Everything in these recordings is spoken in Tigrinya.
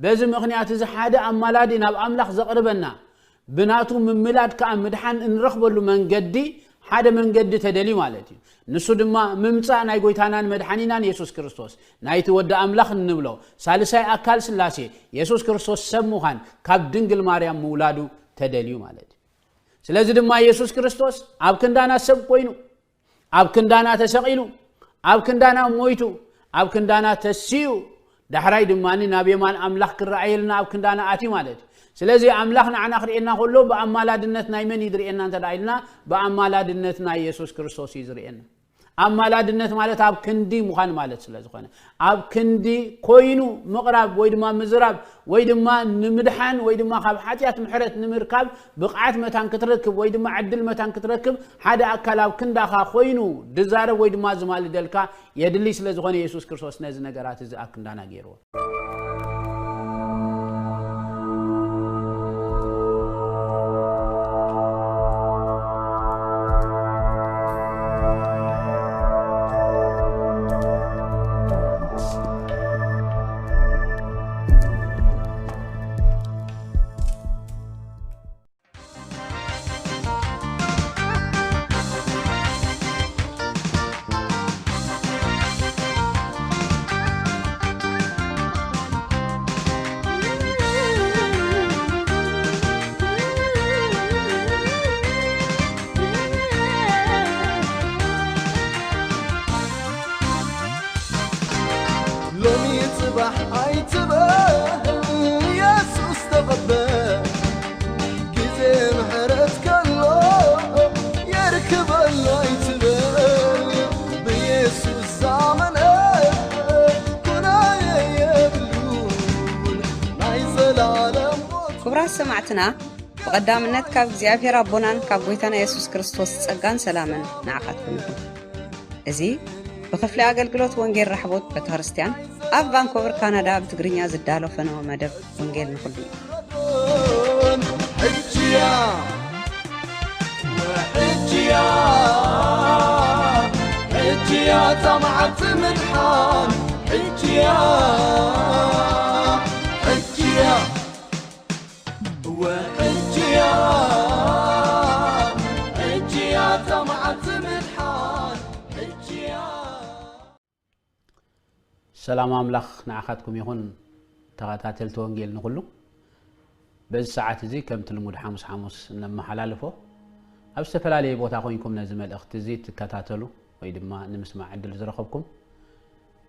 በዚ ምኽንያት እዚ ሓደ ኣማላዲ ናብ ኣምላኽ ዘቕርበና፣ ብናቱ ምምላድ ከኣ ምድሓን እንረኽበሉ መንገዲ፣ ሓደ መንገዲ ተደልዩ ማለት እዩ። ንሱ ድማ ምምጻእ ናይ ጎይታናን መድሓኒናን የሱስ ክርስቶስ፣ ናይቲ ወዲ ኣምላኽ እንብሎ ሳልሳይ ኣካል ስላሴ የሱስ ክርስቶስ ሰብ ምዃን፣ ካብ ድንግል ማርያም ምውላዱ ተደልዩ ማለት እዩ። ስለዚ ድማ የሱስ ክርስቶስ ኣብ ክንዳና ሰብ ኮይኑ፣ ኣብ ክንዳና ተሰቒሉ፣ ኣብ ክንዳና ሞይቱ፣ ኣብ ክንዳና ተሲኡ፣ ዳሕራይ ድማ ናብ የማን ኣምላኽ ክረኣየልና ኣብ ክንዳና ኣትዩ ማለት እዩ። ስለዚ ኣምላኽ ንዓና ክርእየና ከሎ ብኣማላድነት ናይ መን እዩ ዝርእየና እንተ ደኣ ኢልና፣ ብኣማላድነት ናይ የሱስ ክርስቶስ እዩ ዝርእየና። ኣማላድነት ማለት ኣብ ክንዲ ምዃን ማለት ስለ ዝኾነ፣ ኣብ ክንዲ ኮይኑ ምቕራብ ወይ ድማ ምዝራብ ወይ ድማ ንምድሓን ወይ ድማ ካብ ሓጢኣት ምሕረት ንምርካብ ብቕዓት መታን ክትረክብ ወይ ድማ ዕድል መታን ክትረክብ ሓደ ኣካል ኣብ ክንዳኻ ኮይኑ ድዛረብ ወይ ድማ ዝማልደልካ የድሊ ስለ ዝኾነ የሱስ ክርስቶስ ነዚ ነገራት እዚ ኣብ ክንዳና ገይርዎ። ሎሚ ጽባሕ ኣይትበል፣ የሱስ ተቐበል። ግዜ ምሕረት ከሎ የርክበሉ ኣይትበል። ብየሱስ ዝኣመነ ኩናየ የብሉን ናይ ዘላለም ሞት። ክቡራት ሰማዕትና፣ ብቐዳምነት ካብ እግዚኣብሔር ኣቦናን ካብ ጐይታና የሱስ ክርስቶስ ጸጋን ሰላምን ንዓኻትኩም ይኹን። እዚ ብክፍሊ ኣገልግሎት ወንጌል ራሕቦት ቤተክርስትያን ኣብ ቫንኮቨር ካናዳ ብትግርኛ ዝዳሎ ፈነወ መደብ ወንጌል ንኹሉ እዩ። ሕጂያ፣ ሕጂያ፣ ሕጂያ እታ መዓልቲ ምድሓን፣ ሕጂያ፣ ሕጂያ። ሕጂያ፣ ሕጂያ እታ መዓልቲ ምድሓን፣ ሕጂያ። ሰላም ኣምላኽ ንዓኻትኩም ይኹን፣ ተኸታተልቲ ወንጌል ንኹሉ። በዚ ሰዓት እዚ ከምቲ ልሙድ ሓሙስ ሓሙስ እነመሓላልፎ፣ ኣብ ዝተፈላለየ ቦታ ኮይንኩም ነዚ መልእኽቲ እዚ ትከታተሉ ወይ ድማ ንምስማዕ ዕድል ዝረኸብኩም፣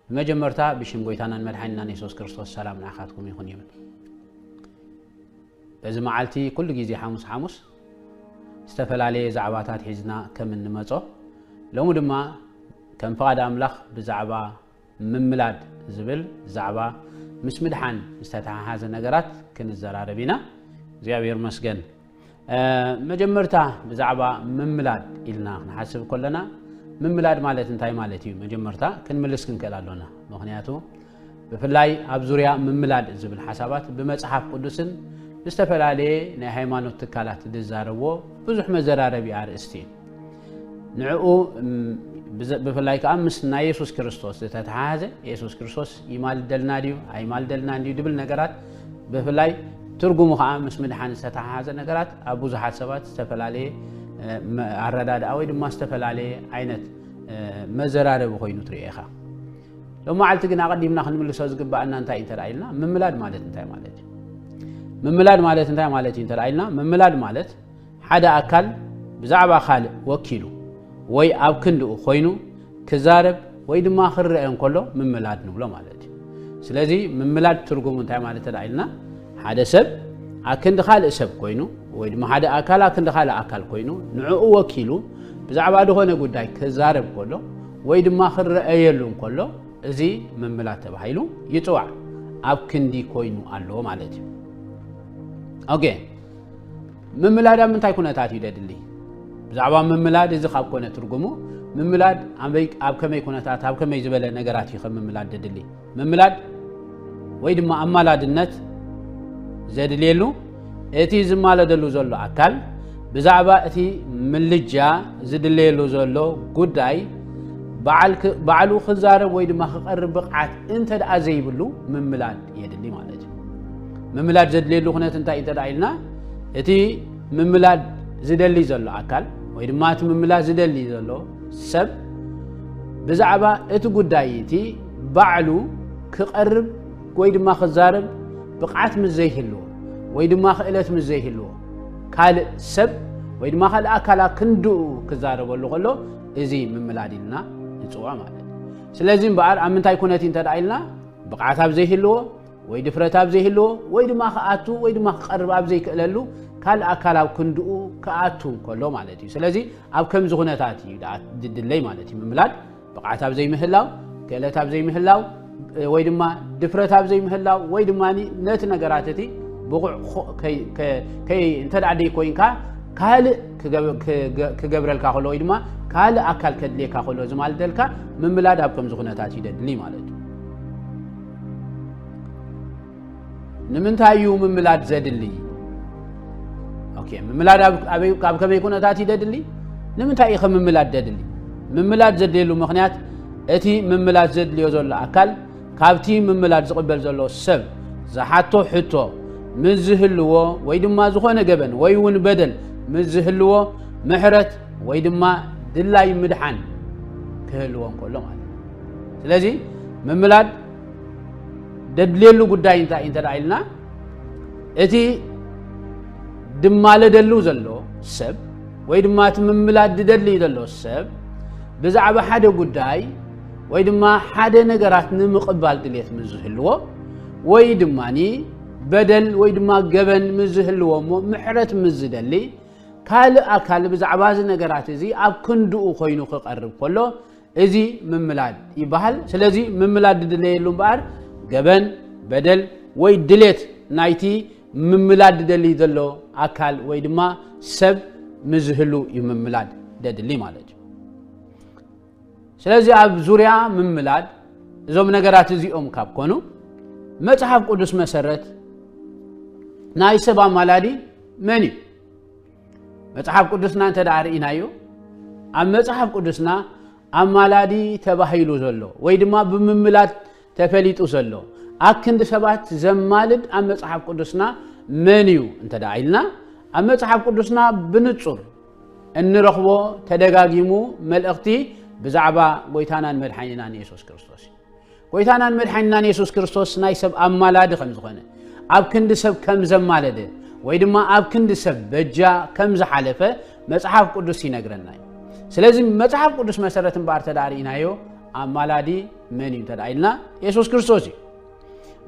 ብመጀመርታ ብሽም ጎይታናን መድሓኒናን የሱስ ክርስቶስ ሰላም ንዓኻትኩም ይኹን ይብል። በዚ መዓልቲ ኩሉ ግዜ ሓሙስ ሓሙስ ዝተፈላለየ ዛዕባታት ሒዝና ከም እንመጾ፣ ሎሚ ድማ ከም ፍቓድ ኣምላኽ ብዛዕባ ምምላድ ዝብል ዛዕባ ምስ ምድሓን ዝተተሓሓዘ ነገራት ክንዘራረብ ኢና። እግዚኣብሔር ይመስገን። እ፣ መጀመርታ ብዛዕባ ምምላድ ኢልና ክንሓስብ ከለና፣ ምምላድ ማለት እንታይ ማለት እዩ? መጀመርታ ክንምልስ ክንክእል ኣሎና። ምኽንያቱ ብፍላይ ኣብ ዙርያ ምምላድ ዝብል ሓሳባት ብመጽሓፍ ቅዱስን ብዝተፈላለየ ናይ ሃይማኖት ትካላት ዝዛረብዎ ብዙሕ መዘራረቢ ኣርእስቲ እዩ። ንዕኡ፣ እም፣ ብዘ-፣ ብፍላይ ከኣ ምስ ናይ የሱስ ክርስቶስ ዝተተሓሓዘ፣ የሱስ ክርስቶስ ይማልደልና ድዩ ኣይማልደልናን ድዩ ድብል ነገራት፣ ብፍላይ ትርጉሙ ከኣ ምስ ምድሓን ዝተተሓሓዘ ነገራት ኣብ ብዙሓት ሰባት ዝተፈላለየ፣ እ፣ መ-፣ ኣረዳድኣ ወይ ድማ ዝተፈላለየ ዓይነት፣ እ፣ መዘራረቢ ኮይኑ ትርእዮ ኢኻ። ሎም መዓልቲ ግን ኣቐዲምና ክንምልሶ ዝግባኣና እንታይ እንተ ደኣ ኢልና፣ ምምላድ ማለት እንታይ ማለት እዩ? ምምላድ ማለት እንታይ ማለት እዩ እንተ ደኣ ኢልና፣ ምምላድ ማለት ሓደ ኣካል ብዛዕባ ካልእ ወኪሉ ወይ ኣብ ክንድኡ ኮይኑ ክዛረብ ወይ ድማ ክረአ እንከሎ ምምላድ ንብሎ ማለት እዩ። ስለዚ ምምላድ ትርጉሙ እንታይ ማለት እንተ ደኣ ኢልና፣ ሓደ ሰብ ኣክንዲ ካልእ ሰብ ኮይኑ ወይ ድማ ሓደ ኣካል ኣክንዲ ካልእ ኣካል ኮይኑ ንዕኡ ወኪሉ ብዛዕባ ዝኾነ ጉዳይ ክዛረብ ከሎ ወይ ድማ ክረኣየሉ እንከሎ እዚ ምምላድ ተባሂሉ ይጽዋዕ። ኣብ ክንዲ ኮይኑ ኣሎ ማለት እዩ። ኦኬ፣ ምምላድ ኣብ ምንታይ ኩነታት እዩ ደድሊ? ብዛዕባ ምምላድ እዚ ካብ ኮነ ትርጉሙ፣ ምምላድ ኣበይ፣ ኣብ ከመይ ኩነታት፣ ኣብ ከመይ ዝበለ ነገራት እዩ ከም ምምላድ ደድሊ? ምምላድ ወይ ድማ ኣማላድነት ዘድልየሉ፣ እቲ ዝማለደሉ ዘሎ ኣካል ብዛዕባ እቲ ምልጃ ዝድለየሉ ዘሎ ጉዳይ በዓል ክ-፣ ባዕሉ ክዛረብ ወይ ድማ ክቐርብ ብቕዓት እንተ ደኣ ዘይብሉ ምምላድ የድሊ ማለት እዩ። ምምላድ ዘድልየሉ ኩነት እንታይ እንተ ደኣ ኢልና፣ እቲ ምምላድ ዝደሊ ዘሎ ኣካል ወይ ድማ እቲ ምምላድ ዝደሊ ዘሎ ሰብ ብዛዕባ እቲ ጉዳይ እቲ ባዕሉ ክቐርብ ወይ ድማ ክዛረብ ብቕዓት ምስ ዘይህልዎ ወይ ድማ ክእለት ምስ ዘይህልዎ፣ ካልእ ሰብ ወይ ድማ ካልእ ኣካላት ክንድኡ ክዛረበሉ ከሎ፣ እዚ ምምላድ ኢልና ንጽውዖ ማለት እዩ። ስለዚ እምበኣር ኣብ ምንታይ ኩነት እዩ እንተ ደኣ ኢልና፣ ብቕዓት ኣብ ዘይህልዎ ወይ ድፍረት ኣብ ዘይህልዎ ወይ ድማ ክኣቱ ወይ ድማ ክቐርብ ኣብ ዘይክእለሉ፣ ካልእ ኣካል ኣብ ክንድኡ ክኣቱ ከሎ ማለት እዩ። ስለዚ ኣብ ከምዚ ኩነታት እዩ ደኣ ድድለይ ማለት እዩ ምምላድ። ብቕዓት ኣብ ዘይምህላው፣ ክእለት ኣብ ዘይምህላው፣ ወይ ድማ ድፍረት ኣብ ዘይምህላው፣ ወይ ድማ ነቲ ነገራት እቲ ብቑዕ ኾ- ከይ- ከ- ከይ- እንተ ደኣ ደይ ኮይንካ ካልእ ክገብ- ክገ- ክገብረልካ ከሎ ወይ ድማ ካልእ ኣካል ከድልየካ ከሎ ዝማልደልካ ምምላድ ኣብ ከምዚ ኩነታት ይደድሊ ማለት እዩ። ንምንታይ እዩ ምምላድ ዘድሊ? ኦኬ፣ ምምላድ ኣብ ኣበይ- ኣብ ከመይ ኩነታት እዩ ደድሊ? ንምንታይ እዩ ምምላድ ደድሊ? ምምላድ ዘድልየሉ ምኽንያት፣ እቲ ምምላድ ዘድልዮ ዘሎ ኣካል ካብቲ ምምላድ ዝቕበል ዘሎ ሰብ ዝሓቶ ሕቶ ምስ ዝህልዎ ወይ ድማ ዝኾነ ገበን ወይ እውን በደል ምስ ዝህልዎ፣ ምሕረት ወይ ድማ ድላይ ምድሓን ክህልዎ እንከሎ ማለት እዩ። ስለዚ ምምላድ ደድልየሉ ጉዳይ እንታይ እንተ ደኣ ኢልና፣ እቲ ድማለደሉ ዘሎ ሰብ ወይ ድማ እቲ ምምላድ ድደሊ ዘሎ ሰብ ብዛዕባ ሓደ ጉዳይ ወይ ድማ ሓደ ነገራት ንምቕባል ድሌት ምስ ዝህልዎ ወይ ድማ በደል ወይ ድማ ገበን ምስ ዝህልዎ እሞ ምሕረት ምስ ዝደሊ፣ ካልእ ኣካል ብዛዕባ እዚ ነገራት እዚ ኣብ ክንድኡ ኮይኑ ክቐርብ ከሎ፣ እዚ ምምላድ ይበሃል። ስለዚ ምምላድ ድድለየሉ እምበኣር፣ ገበን፣ በደል ወይ ድሌት ናይቲ ምምላድ ድደሊ ዘሎ ኣካል ወይ ድማ ሰብ ምዝህሉ እዩ ምምላድ ደድሊ ማለት እዩ። ስለዚ ኣብ ዙርያ ምምላድ እዞም ነገራት እዚኦም ካብ ኮኑ፣ መጽሓፍ ቅዱስ መሰረት ናይ ሰብ ኣማላዲ መን እዩ? መጽሓፍ ቅዱስና እንተ ደኣ ርኢናዮ፣ ኣብ መጽሓፍ ቅዱስና ኣማላዲ ተባሂሉ ዘሎ ወይ ድማ ብምምላድ ተፈሊጡ ዘሎ፣ ኣክንዲ ሰባት ዘማልድ ኣብ መጽሓፍ ቅዱስና መን እዩ እንተ ደኣ ኢልና፣ ኣብ መጽሓፍ ቅዱስና ብንጹር እንረኽቦ ተደጋጊሙ መልእኽቲ ብዛዕባ ጎይታናን መድሓኒናን የሱስ ክርስቶስ እዩ። ጎይታናን መድሓኒናን የሱስ ክርስቶስ ናይ ሰብ ኣማላዲ ከም ዝኾነ፣ ኣብ ክንዲ ሰብ ከም ዘማለደ ወይ ድማ ኣብ ክንዲ ሰብ በጃ ከም ዝሓለፈ መጽሓፍ ቅዱስ ይነግረና እዩ። ስለዚ መጽሓፍ ቅዱስ መሰረት እምበኣር ተዳእ ርኢናዮ፣ ኣማላዲ መን እዩ እንተ ደኣ ኢልና፣ የሱስ ክርስቶስ እዩ።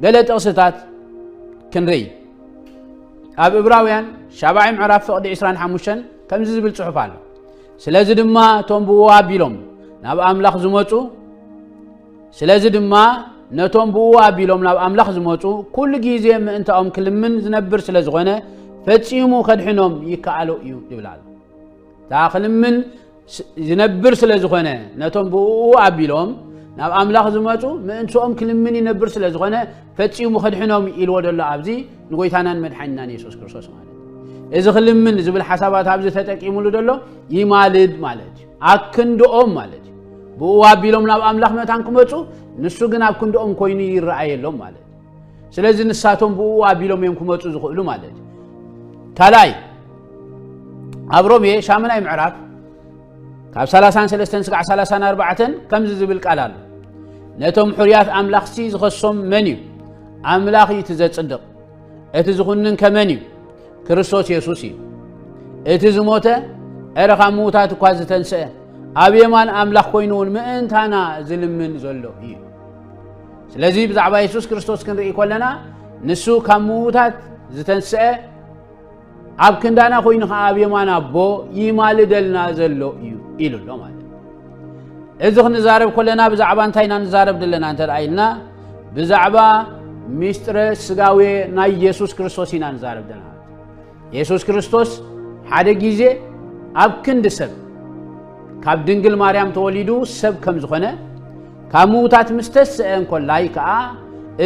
ገለ ጥቕስታት ክንርኢ። ኣብ እብራውያን ሻብዓይ ምዕራፍ ፍቕዲ ዕስራን ሓሙሽተን ከምዚ ዝብል ጽሑፍ ኣሎ። ስለዚ ድማ እቶም ብኡ ኣቢሎም ናብ ኣምላኽ ዝመጹ፣ ስለዚ ድማ ነቶም ብኡ ኣቢሎም ናብ ኣምላኽ ዝመጹ፣ ኩሉ ግዜ ምእንታኦም ክልምን ዝነብር ስለ ዝኾነ፣ ፈጺሙ ከድሕኖም ይከኣሎ እዩ ይብል ኣሎ። እታ ክልምን ስ- ዝነብር ስለ ዝኾነ፣ ነቶም ብኡ ኣቢሎም ናብ ኣምላኽ ዝመጹ፣ ምእንትኦም ክልምን ይነብር ስለ ዝኾነ፣ ፈጺሙ ከድሕኖም ኢልዎ ዘሎ ኣብዚ ንጎይታናን መድሓኒናን የሱስ ክርስቶስ ማለት እዩ። እዚ ክልምን ዝብል ሓሳባት ኣብዚ ተጠቂሙሉ ዘሎ ይማልድ ማለት እዩ። ኣክንድኦም ማለት እዩ። ብኡ ኣቢሎም ናብ ኣምላኽ መታን ክመጹ፣ ንሱ ግን ኣብ ክንድኦም ኮይኑ ይረኣየሎም ማለት እዩ። ስለዚ ንሳቶም ብኡ ኣቢሎም እዮም ክመጹ ዝኽእሉ ማለት እዩ። ካልኣይ፣ ኣብ ሮሜ ሻምናይ ምዕራፍ ካብ ሰላሳን ሰለስተን ስጋዕ ሰላሳን ኣርባዕተን ከምዚ ዝብል ቃል ኣሎ። ነቶም ሕሩያት ኣምላኽሲ ዝኸሶም መን እዩ? ኣምላኽ እዩ እቲ ዘጽድቕ። እቲ ዝኹንን ከመን እዩ? ክርስቶስ የሱስ እዩ። እቲ ዝሞተ፣ እረ ካብ ምዉታት እኳ ዝተንስአ፣ ኣብ የማን ኣምላኽ ኮይኑ እውን ምእንታና ዝልምን ዘሎ እዩ። ስለዚ ብዛዕባ የሱስ ክርስቶስ ክንርኢ ከለና፣ ንሱ ካብ ምዉታት ዝተንስአ፣ ኣብ ክንዳና ኮይኑ ኸዓ ኣብ የማን ኣቦ ይማልደልና ዘሎ እዩ ኢሉ ኣሎ ማለት እዩ። እዚ ክንዛረብ ከለና ብዛዕባ እንታይ ኢና ንዛረብ ዘለና እንተ ደኣ ኢልና፣ ብዛዕባ ሚስጥረ ስጋዌ ናይ የሱስ ክርስቶስ ኢና ንዛረብ ዘለና። የሱስ ክርስቶስ ሓደ ግዜ ኣብ ክንዲ ሰብ ካብ ድንግል ማርያም ተወሊዱ ሰብ ከም ዝኾነ፣ ካብ ምዉታት ምስ ተስአ እንኮላይ ከኣ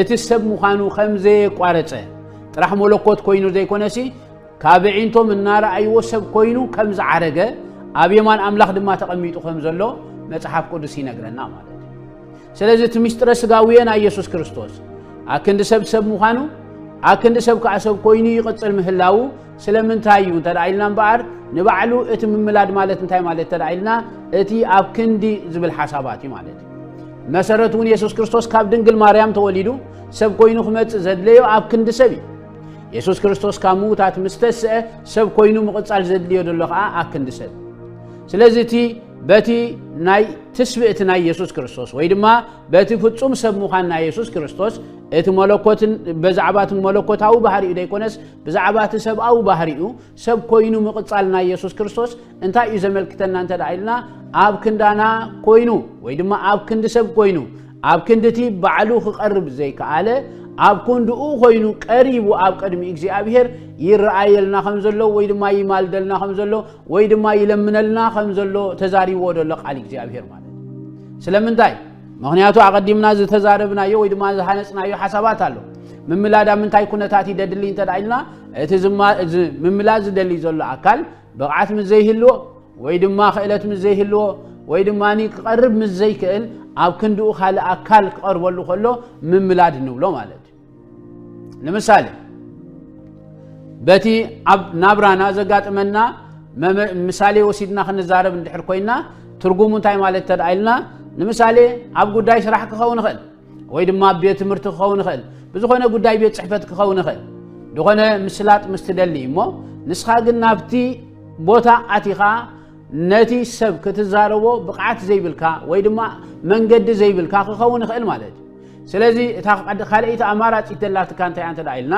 እቲ ሰብ ምዃኑ ከም ዘየቋረጸ፣ ጥራሕ መለኮት ኮይኑ ዘይኮነሲ ካብ ኣዒንቶም እናረኣይዎ ሰብ ኮይኑ ከም ዝዓረገ፣ ኣብ የማን ኣምላኽ ድማ ተቐሚጡ ከም ዘሎ መጽሓፍ ቅዱስ ይነግረና ማለት እዩ። ስለዚ እቲ ምስጢረ ስጋዊ ናይ የሱስ ክርስቶስ ኣክንዲ ሰብ ሰብ ምዃኑ፣ ኣክንዲ ሰብ ከኣ ሰብ ኮይኑ ይቕጽል ምህላዉ ስለምንታይ እዩ እንተ ደኣ ኢልና እምበኣር፣ ንባዕሉ እቲ ምምላድ ማለት እንታይ ማለት እንተ ደኣ ኢልና፣ እቲ ኣብ ክንዲ ዝብል ሓሳባት እዩ ማለት እዩ። መሰረት እውን የሱስ ክርስቶስ ካብ ድንግል ማርያም ተወሊዱ ሰብ ኮይኑ ክመጽእ ዘድለዮ ኣብ ክንዲ ሰብ እዩ። የሱስ ክርስቶስ ካብ ምዉታት ምስ ተስአ ሰብ ኮይኑ ምቕጻል ዘድልዮ ዘሎ ከኣ ኣብ ክንዲ ሰብ። ስለዚ እቲ በቲ ናይ ትስብእቲ ናይ የሱስ ክርስቶስ ወይ ድማ በቲ ፍጹም ሰብ ምዃን ናይ የሱስ ክርስቶስ እቲ መለኮትን ብዛዕባ እቲ መለኮታዊ ባህሪኡ ዘይኮነስ ብዛዕባ እቲ ሰብኣዊ ባህሪኡ ሰብ ኮይኑ ምቕጻል ናይ የሱስ ክርስቶስ እንታይ እዩ ዘመልክተና እንተ ደኣ ኢልና፣ ኣብ ክንዳና ኮይኑ ወይ ድማ ኣብ ክንዲ ሰብ ኮይኑ ኣብ ክንዲ እቲ ባዕሉ ክቐርብ ዘይከኣለ ኣብ ክንድኡ ኮይኑ ቀሪቡ ኣብ ቅድሚ እግዚኣብሔር ይረኣየልና ከም ዘሎ ወይ ድማ ይማልደልና ከም ዘሎ ወይ ድማ ይለምነልና ከም ዘሎ ተዛሪብዎ ዘሎ ቃል እግዚኣብሔር ማለት እዩ። ስለምንታይ? ምኽንያቱ ኣቐዲምና ዝተዛረብናዮ ወይ ድማ ዝሃነጽናዮ ሓሳባት ኣሎ። ምምላድ ኣብ ምንታይ ኩነታት እዩ ደድሊ እንተ ደኣ ኢልና፣ እቲ ዝማ- እዚ ምምላድ ዝደሊ ዘሎ ኣካል ብቕዓት ምስ ዘይህልዎ ወይ ድማ ክእለት ምስ ዘይህልዎ ወይ ድማ ክቐርብ ምስ ዘይክእል ኣብ ክንድኡ ካልእ ኣካል ክቐርበሉ ከሎ ምምላድ ንብሎ ማለት እዩ። ንምሳሌ በቲ ኣብ ናብራና ዘጋጥመና መመ- ምሳሌ ወሲድና ክንዛረብ እንድሕር ኮይና ትርጉሙ እንታይ ማለት እንተ ደኣ ኢልና ንምሳሌ ኣብ ጉዳይ ስራሕ ክኸውን ይኽእል ወይ ድማ ኣብ ቤት ትምህርቲ ክኸውን ይኽእል ብዝኾነ ጉዳይ ቤት ጽሕፈት ክኸውን ይኽእል ዝኾነ ምስላጥ ምስ ትደሊ እሞ ንስኻ ግን ናብቲ ቦታ ኣቲኻ ነቲ ሰብ ክትዛረቦ ብቕዓት ዘይብልካ ወይ ድማ መንገዲ ዘይብልካ ክኸውን ይኽእል ማለት እዩ። ስለዚ እታ ቀድ- ካልኣይቲ ኣማራጺት ዘላትካ እንታይ እንተ ደኣ ኢልና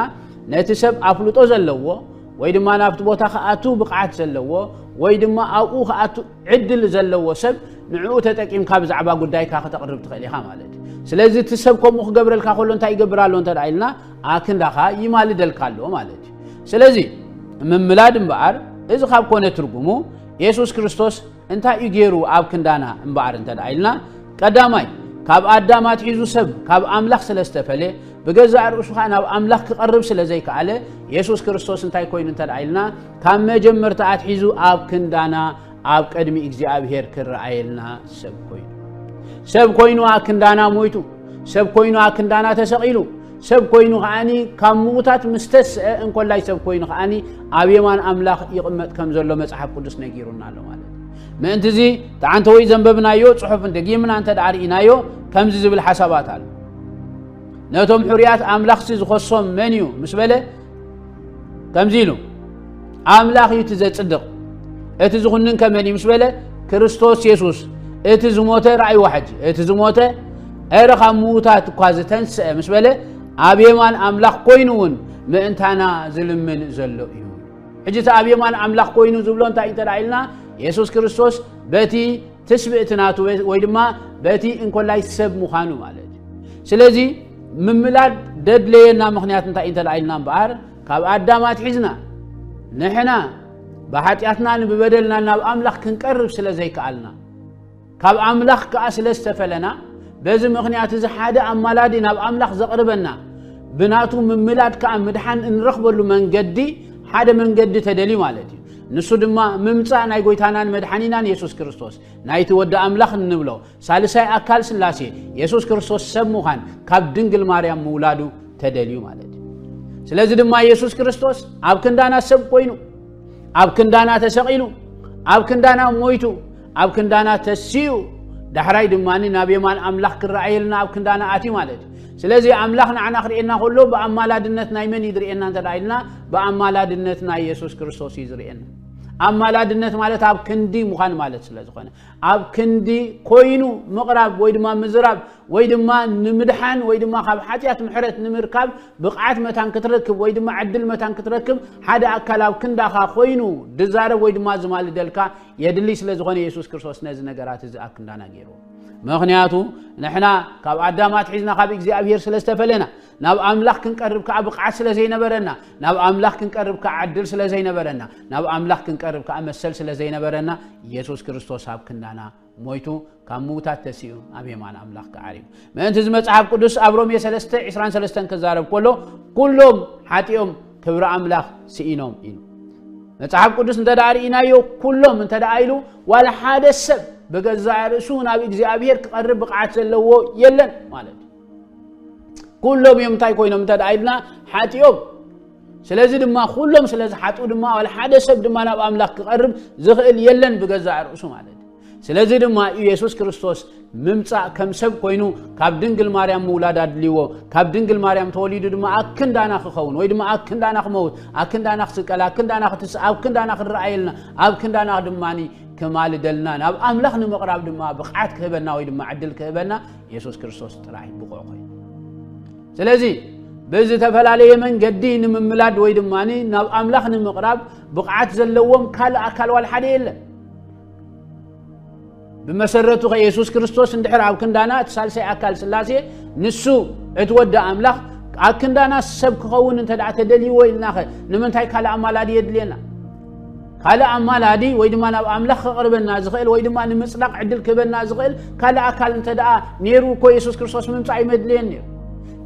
ነቲ ሰብ ኣፍልጦ ዘለዎ ወይ ድማ ናብቲ ቦታ ክኣቱ ብቕዓት ዘለዎ ወይ ድማ ኣብኡ ክኣቱ ዕድል ዘለዎ ሰብ ንዕኡ ተጠቂምካ ብዛዕባ ጉዳይካ ክተቕርብ ትኽእል ኢኻ ማለት እዩ። ስለዚ እቲ ሰብ ከምኡ ክገብረልካ ከሎ እንታይ ይገብር ኣሎ እንተ ደኣ ኢልና ኣክንዳኻ ይማልደልካ ኣሎ ማለት እዩ። ስለዚ ምምላድ እምበኣር እዚ ካብ ኮነ ትርጉሙ የሱስ ክርስቶስ እንታይ እዩ ገይሩ ኣብ ክንዳና እምበኣር እንተ ደኣ ኢልና ቀዳማይ ካብ ኣዳም ኣትሒዙ ሰብ ካብ ኣምላኽ ስለ ዝተፈለ ብገዛእ ርእሱ ኸዓ ናብ ኣምላኽ ክቐርብ ስለ ዘይከኣለ የሱስ ክርስቶስ እንታይ ኮይኑ እንተ ደኣ ኢልና ካብ መጀመርታ ኣትሒዙ ኣብ ክንዳና ኣብ ቅድሚ እግዚኣብሔር ክረኣየልና ሰብ ኮይኑ ሰብ ኮይኑ ኣብ ክንዳና ሞይቱ ሰብ ኮይኑ ኣብ ክንዳና ተሰቒሉ ሰብ ኮይኑ ከዓኒ ካብ ምዉታት ምስ ተስአ እንኮላይ ሰብ ኮይኑ ከዓኒ ኣብ የማን ኣምላኽ ይቕመጥ ከም ዘሎ መጽሓፍ ቅዱስ ነጊሩና ኣሎ ማለት እዩ። ምእንቲ እዚ ተዓንተ ወይ ዘንበብናዮ ጽሑፍ ደጊምና እንተ ደኣ ርኢናዮ ከምዚ ዝብል ሓሳባት ኣሎ። ነቶም ሕሩያት ኣምላኽሲ ዝኸሶም መን እዩ ምስ በለ ከምዚ ኢሉ ኣምላኽ እዩ እቲ ዘጽድቕ እቲ ዝኹንን ከመን እዩ ምስ በለ ክርስቶስ የሱስ እቲ ዝሞተ ረኣይዋ ሕጂ እቲ ዝሞተ እረ ካብ ምዉታት እኳ ዝተንስአ ምስ በለ ኣብ የማን ኣምላኽ ኮይኑ እውን ምእንታና ዝልምን ዘሎ እዩ። ሕጂ እቲ ኣብ የማን ኣምላኽ ኮይኑ ዝብሎ እንታይ እንተ ኢልና የሱስ ክርስቶስ በቲ ትስብእቲ ናቱ ወይ ድማ በቲ እንኮላይ ሰብ ምዃኑ ማለት እዩ። ስለዚ ምምላድ ደድለየና ምኽንያት እንታይ እንተ ኢልና እምበኣር ካብ ኣዳም ኣትሒዝና ንሕና ብሓጢኣትና ንብበደልና ናብ ኣምላኽ ክንቀርብ ስለ ዘይከኣልና ካብ ኣምላኽ ከኣ ስለ ዝተፈለና በዚ ምኽንያት እዚ ሓደ ኣማላዲ ናብ ኣምላኽ ዘቕርበና ብናቱ ምምላድ ከኣ ምድሓን እንረኽበሉ መንገዲ ሓደ መንገዲ ተደልዩ ማለት እዩ። ንሱ ድማ ምምጻእ ናይ ጎይታናን መድሓኒናን የሱስ ክርስቶስ ናይቲ ወዲ ኣምላኽ እንብሎ ሳልሳይ ኣካል ስላሴ የሱስ ክርስቶስ ሰብ ምዃን ካብ ድንግል ማርያም ምውላዱ ተደልዩ ማለት እዩ። ስለዚ ድማ የሱስ ክርስቶስ ኣብ ክንዳና ሰብ ኮይኑ ኣብ ክንዳና ተሰቒሉ ኣብ ክንዳና ሞይቱ ኣብ ክንዳና ተሲኡ ዳሕራይ ድማ ናብ የማን ኣምላኽ ክረኣየልና ኣብ ክንዳና ኣትዩ ማለት እዩ። ስለዚ ኣምላኽ ንዓና ክርእየና ከሎ ብኣማላድነት ናይ መን እዩ ዝርእየና እንተ ኢልና ብኣማላድነት ናይ የሱስ ክርስቶስ እዩ ዝርእየና። ኣማላድነት ማለት ኣብ ክንዲ ምዃን ማለት ስለ ዝኾነ ኣብ ክንዲ ኮይኑ ምቕራብ ወይ ድማ ምዝራብ ወይ ድማ ንምድሓን ወይ ድማ ካብ ሓጢኣት ምሕረት ንምርካብ ብቕዓት መታን ክትረክብ ወይ ድማ ዕድል መታን ክትረክብ ሓደ ኣካል ኣብ ክንዳኻ ኮይኑ ድዛረብ ወይ ድማ ዝማልደልካ የድሊ ስለ ዝኾነ የሱስ ክርስቶስ ነዚ ነገራት እዚ ኣብ ክንዳና ገይርዎ። ምኽንያቱ ንሕና ካብ ኣዳም ኣትሒዝና ካብ እግዚኣብሔር ስለ ዝተፈለና ናብ ኣምላኽ ክንቀርብ ከዓ ብቕዓት ስለ ዘይነበረና ናብ ኣምላኽ ክንቀርብ ከዓ ዕድል ስለ ዘይነበረና ናብ ኣምላኽ ክንቀርብ ከዓ መሰል ስለ ዘይነበረና የሱስ ክርስቶስ ኣብ ክንዳና ሞይቱ ካብ ምዉታት ተሲኡ ኣብ የማን ኣምላኽ ክዓርዩ ምእንቲ እዚ መጽሓፍ ቅዱስ ኣብ ሮሜ ሰለስተ ዕስራን ሰለስተን ክዛረብ ከሎ ኩሎም ሓጢኦም ክብሪ ኣምላኽ ስኢኖም ኢሉ። መጽሓፍ ቅዱስ እንተ ደኣ ርኢናዮ ኩሎም እንተ ደኣ ኢሉ ዋላ ሓደ ሰብ ብገዛእ ርእሱ ናብ እግዚኣብሔር ክቐርብ ብቕዓት ዘለዎ የለን ማለት እዩ። ኩሎም እዮም እንታይ ኮይኖም እንተ ደኣ ኢልና ሓጢኦም። ስለዚ ድማ ኩሎም ስለ ዝሓጡ ድማ ዋላ ሓደ ሰብ ድማ ናብ ኣምላኽ ክቐርብ ዝኽእል የለን ብገዛእ ርእሱ ማለት እዩ። ስለዚ ድማ እዩ የሱስ ክርስቶስ ምምጻእ ከም ሰብ ኮይኑ ካብ ድንግል ማርያም ምውላድ ኣድልይዎ። ካብ ድንግል ማርያም ተወሊዱ ድማ ኣክንዳና ክኸውን ወይ ድማ ኣክንዳና ክመውት፣ ኣክንዳና ክስቀል፣ ኣክንዳና ክትስእ፣ ኣብ ክንዳና ክረኣየልና፣ ኣብ ክንዳና ድማ ክማልደልና፣ ናብ ኣምላኽ ንምቕራብ ድማ ብቕዓት ክህበና ወይ ድማ ዕድል ክህበና የሱስ ክርስቶስ ጥራይ ብቑዕ ኮይኑ። ስለዚ ብዝተፈላለየ መንገዲ ንምምላድ ወይ ድማ ናብ ኣምላኽ ንምቕራብ ብቕዓት ዘለዎም ካልእ ኣካል ዋላ ሓደ የለን። ብመሰረቱ ከ የሱስ ክርስቶስ እንድሕር ኣብ ክንዳና እቲ ሳልሳይ ኣካል ስላሴ ንሱ እቲ ወዲ ኣምላኽ ኣብ ክንዳና ሰብ ክኸውን እንተ ደኣ ተደልይዎ ኢልናኸ ንምንታይ ካልእ ኣማላዲ የድልየና? ካልእ ኣማላዲ ወይ ድማ ናብ ኣምላኽ ከቕርበና ዝኽእል ወይ ድማ ንምጽዳቕ ዕድል ክህበና ዝኽእል ካልእ ኣካል እንተ ደኣ ነይሩ እኮ የሱስ ክርስቶስ ምምጻእ ኣይመድልየን ነይሩ።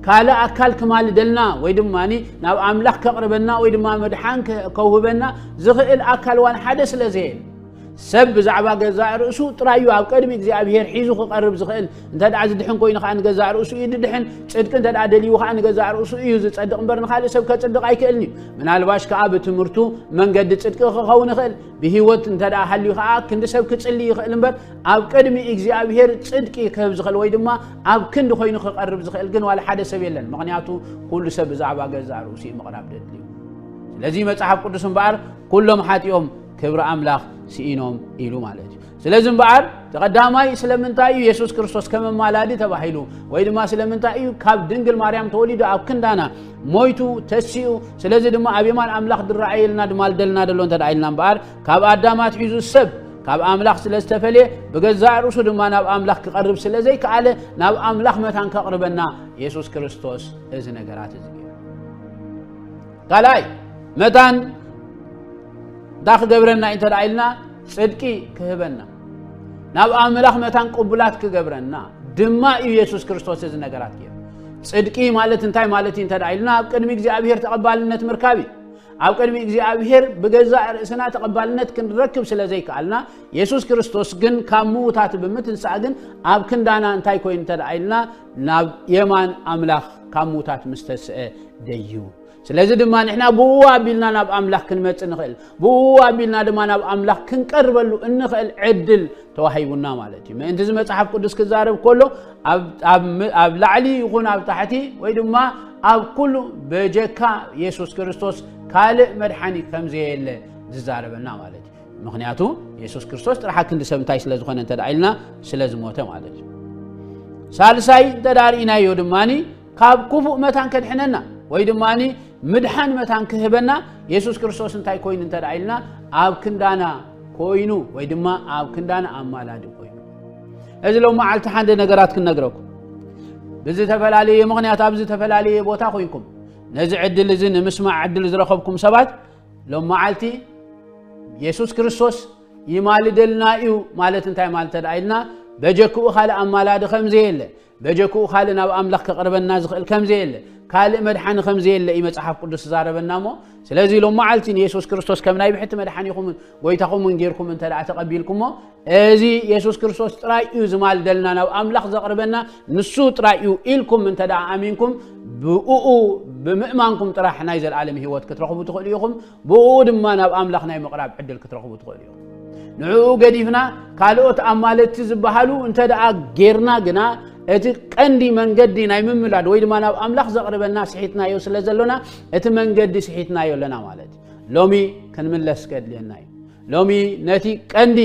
ካልእ ኣካል ክማልደልና ወይ ድማ ናብ ኣምላኽ ከቕርበና ወይ ድማ መድሓን ከ- ከውህበና ዝኽእል ኣካል ዋን ሓደ ስለ ዘየለ ሰብ ብዛዕባ ገዛእ ርእሱ ጥራይ እዩ ኣብ ቅድሚ እግዚኣብሔር ሒዙ ክቐርብ ዝኽእል። እንተ ደኣ ዝድሕን ኮይኑ ከኣ ንገዛእ ርእሱ እዩ ዝድሕን። ጽድቂ እንተ ደኣ ደልዩ ከኣ ንገዛእ ርእሱ እዩ ዝጸድቕ እምበር ንኻልእ ሰብ ከጽድቕ ኣይክእልን እዩ። ምናልባሽ ከኣ ብትምህርቱ መንገዲ ጽድቂ ክኸውን ይኽእል። ብህይወት እንተ ደኣ ሃልዩ ከኣ ክንዲ ሰብ ክጽሊ ይኽእል እምበር ኣብ ቅድሚ እግዚኣብሔር ጽድቂ ክህብ ዝኽእል ወይ ድማ ኣብ ክንዲ ኮይኑ ክቐርብ ዝኽእል ግን ዋላ ሓደ ሰብ የለን። ምኽንያቱ ኩሉ ሰብ ብዛዕባ ገዛእ ርእሱ እዩ ምቕራብ ደድልዩ። ስለዚ መጽሓፍ ቅዱስ እምበኣር ኩሎም ሓጢኦም ክብሪ ኣምላኽ ስኢኖም ኢሉ ማለት እዩ። ስለዚ እምበኣር እቲ ቀዳማይ ስለምንታይ እዩ የሱስ ክርስቶስ ከም ኣማላዲ ተባሂሉ ወይ ድማ ስለምንታይ እዩ ካብ ድንግል ማርያም ተወሊዱ ኣብ ክንዳና ሞይቱ ተሲኡ፣ ስለዚ ድማ ኣብ የማን ኣምላኽ ድረኣየልና ድማልደልና ደሎ እንተ ደኣ ኢልና እምበኣር ካብ ኣዳም ኣትሒዙ ሰብ ካብ ኣምላኽ ስለ ዝተፈልየ ብገዛእ ርእሱ ድማ ናብ ኣምላኽ ክቐርብ ስለ ዘይከኣለ ናብ ኣምላኽ መታን ከቕርበና የሱስ ክርስቶስ እዚ ነገራት እዚ ገይሩ። ካልኣይ መታን እንታይ ክገብረና እዩ እንተ ደኣ ኢልና ጽድቂ ክህበና ናብ ኣምላኽ መታን ቅቡላት ክገብረና ድማ እዩ የሱስ ክርስቶስ እዚ ነገራት ገይሩ። ጽድቂ ማለት እንታይ ማለት እዩ እንተ ደኣ ኢልና ኣብ ቅድሚ እግዚኣብሔር ተቐባልነት ምርካብ እዩ። ኣብ ቅድሚ እግዚኣብሔር ብገዛእ ርእስና ተቐባልነት ክንረክብ ስለ ዘይከኣልና የሱስ ክርስቶስ ግን ካብ ምዉታት ብምትንሳእ ግን ኣብ ክንዳና እንታይ ኮይኑ እንተ ደኣ ኢልና ናብ የማን ኣምላኽ ካብ ምዉታት ምስ ተስአ ደይቡ። ስለዚ ድማ ንሕና ብኡ ኣቢልና ናብ ኣምላኽ ክንመጽእ ንኽእል፣ ብኡ ኣቢልና ድማ ናብ ኣምላኽ ክንቀርበሉ እንኽእል ዕድል ተዋሂቡና ማለት እዩ። ምእንቲ እዚ መጽሓፍ ቅዱስ ክዛረብ ከሎ ኣብ- ኣብ ም- ኣብ ላዕሊ ይኹን ኣብ ታሕቲ ወይ ድማ ኣብ ኩሉ በጀካ የሱስ ክርስቶስ ካልእ መድሓኒ ከም ዘየለ ዝዛረበና ማለት እዩ። ምኽንያቱ የሱስ ክርስቶስ ጥራሕ ክንዲ ሰብ እንታይ ስለ ዝኾነ እንተ ደኣ ኢልና ስለ ዝሞተ ማለት እዩ። ሳልሳይ እንተ ደኣ ርኢናዮ ድማ ካብ ክፉእ መታን ከድሕነና ወይ ድማ ምድሓን መታን ክህበና የሱስ ክርስቶስ እንታይ ኮይኑ እንተ ደኣ ኢልና ኣብ ክንዳና ኮይኑ ወይ ድማ ኣብ ክንዳና ኣማላዲ ኮይኑ። እዚ ሎም መዓልቲ ሓንደ ነገራት ክንነግረኩም ብዝተፈላለየ ምኽንያት ኣብ ዝተፈላለየ ቦታ ኮይንኩም ነዚ ዕድል እዚ ንምስማዕ ዕድል ዝረኸብኩም ሰባት ሎም መዓልቲ የሱስ ክርስቶስ ይማልደልና እዩ ማለት እንታይ ማለት እንተ ደኣ ኢልና በጀክኡ ካልእ ኣማላዲ ከም ዘየለ በጀክኡ ካልእ ናብ ኣምላኽ ከቕርበና ዝኽእል ከም ዘየለ ካልእ መድሓኒ ከም ዘየለ እዩ መጽሓፍ ቅዱስ ዝዛረበና እሞ ስለዚ ሎም መዓልቲ ንየሱስ ክርስቶስ ከም ናይ ብሕቲ መድሓኒኹምን ጎይታኹምን ጌርኩም እንተ ደኣ ተቐቢልኩሞ እዚ የሱስ ክርስቶስ ጥራይ እዩ ዝማልደልና ናብ ኣምላኽ ዘቕርበና ንሱ ጥራይ እዩ ኢልኩም እንተ ደኣ ኣሚንኩም ብእኡ ብምእማንኩም ጥራሕ ናይ ዘለኣለም ህይወት ክትረኽቡ ትኽእሉ ኢኹም። ብኡ ድማ ናብ ኣምላኽ ናይ ምቕራብ ዕድል ክትረኽቡ ትኽእሉ ኢኹም። ንዕኡ ገዲፍና ካልኦት ኣማለድቲ ዝበሃሉ እንተ ደኣ ጌርና ግና እቲ ቀንዲ መንገዲ ናይ ምምላድ ወይ ድማ ናብ ኣምላኽ ዘቕርበና ስሒትናዮ ስለ ዘሎና እቲ መንገዲ ስሒትናዮ ኣለና ማለት እዩ። ሎሚ ክንምለስ ከድልየና እዩ። ሎሚ ነቲ ቀንዲ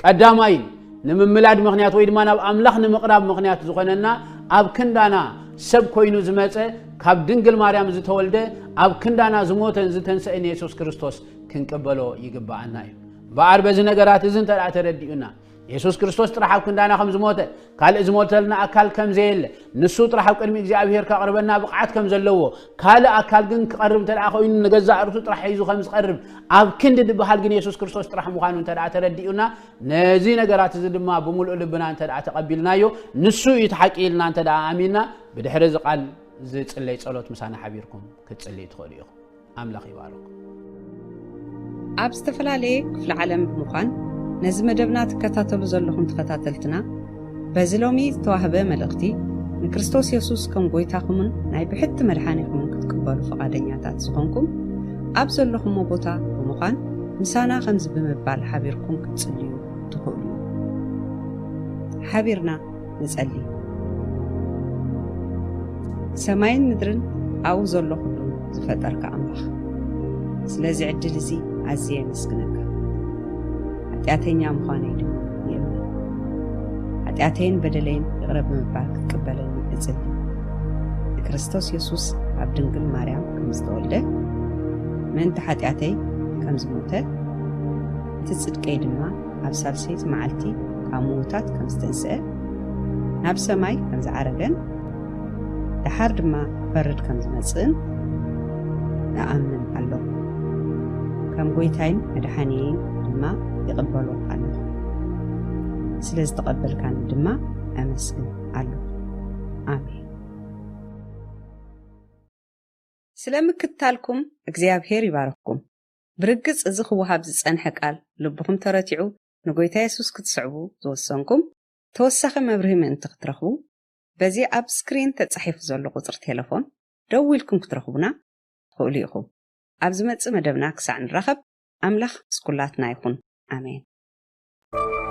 ቀዳማይ ንምምላድ ምኽንያት ወይ ድማ ናብ ኣምላኽ ንምቕራብ ምኽንያት ዝኾነና ኣብ ክንዳና ሰብ ኮይኑ ዝመጸ ካብ ድንግል ማርያም ዝተወልደ ኣብ ክንዳና ዝሞተን ዝተንሰእን የሱስ ክርስቶስ ክንቅበሎ ይግብኣና እዩ። እምበኣር በዚ ነገራት እዚ እንተ ደኣ ተረዲኡና የሱስ ክርስቶስ ጥራሕ ኣብ ክንዳና ከም ዝሞተ ካልእ ዝሞተልና ኣካል ከም ዘየለ ንሱ ጥራሕ ኣብ ቅድሚ እግዚኣብሔር ከቕርበና ብቕዓት ከም ዘለዎ ካልእ ኣካል ግን ክቐርብ እንተ ደኣ ኮይኑ ንገዛእ ርእሱ ጥራሕ ሒዙ ከም ዝቐርብ ኣብ ክንዲ ድበሃል ግን የሱስ ክርስቶስ ጥራሕ ምዃኑ እንተ ደኣ ተረዲኡና ነዚ ነገራት እዚ ድማ ብምሉእ ልብና እንተ ደኣ ተቐቢልናዮ ንሱ እዩ እቲ ሓቂ ኢልና እንተ ደኣ ኣሚንና ብድሕሪ እዚ ቃል ዝጽለይ ጸሎት ምሳና ሓቢርኩም ክትጽልዩ ትኽእሉ ኢኹም። ኣምላኽ ይባርኩም። ኣብ ዝተፈላለየ ክፍለ ዓለም ብምዃን ነዚ መደብና ትከታተሉ ዘለኹም ተኸታተልትና በዚ ሎሚ ዝተዋህበ መልእኽቲ ንክርስቶስ የሱስ ከም ጎይታኹምን ናይ ብሕቲ መድሓኒኹምን ክትቅበሉ ፍቓደኛታት ዝኾንኩም፣ ኣብ ዘለኹሞ ቦታ ብምዃን ምሳና ከምዚ ብምባል ሓቢርኩም ክትጽልዩ ትኽእሉ። ሓቢርና ንጸሊ። ሰማይን ምድርን ኣብኡ ዘሎ ኩሉ ዝፈጠርካ ኣምላኽ፣ ስለዚ ዕድል እዚ ኣዝየ የመስግነካ። ሓጢኣተኛ ምዃነይ ድማ ይእመን። ሓጢኣተይን በደለይን ይቕረ ብምባል ክትቅበለኒ እጽሊ። ንክርስቶስ የሱስ ካብ ድንግል ማርያም ከም ዝተወልደ፣ ምእንቲ ሓጢኣተይ ከም ዝሞተ፣ እቲ ጽድቀይ ድማ ኣብ ሳልሰይቲ መዓልቲ ካብ ምዉታት ከም ዝተንስአ፣ ናብ ሰማይ ከም ዝዓረገን፣ ደሓር ድማ ክፈርድ ከም ዝመጽእን እኣምን ኣለኹ። ከም ጎይታይን መድሓኒየይን ድማ ይቕበሎ ኣለኹ። ስለ ዝተቐበልካኒ ድማ ኣመስግን ኣለኹ። ኣሜን። ስለ ምክትታልኩም እግዚኣብሔር ይባርኽኩም። ብርግጽ እዚ ክወሃብ ዝጸንሐ ቃል ልብኹም ተረቲዑ ንጎይታ የሱስ ክትስዕቡ ዝወሰንኩም፣ ተወሳኺ መብርሂ ምእንቲ ክትረኽቡ፣ በዚ ኣብ ስክሪን ተጻሒፉ ዘሎ ቁጽሪ ቴሌፎን ደዊልኩም ክትረኽቡና ትኽእሉ ኢኹም። ኣብ ዝመጽእ መደብና ክሳዕ ንራኸብ፣ ኣምላኽ ምስ ኩላትና ይኹን። ኣሜን።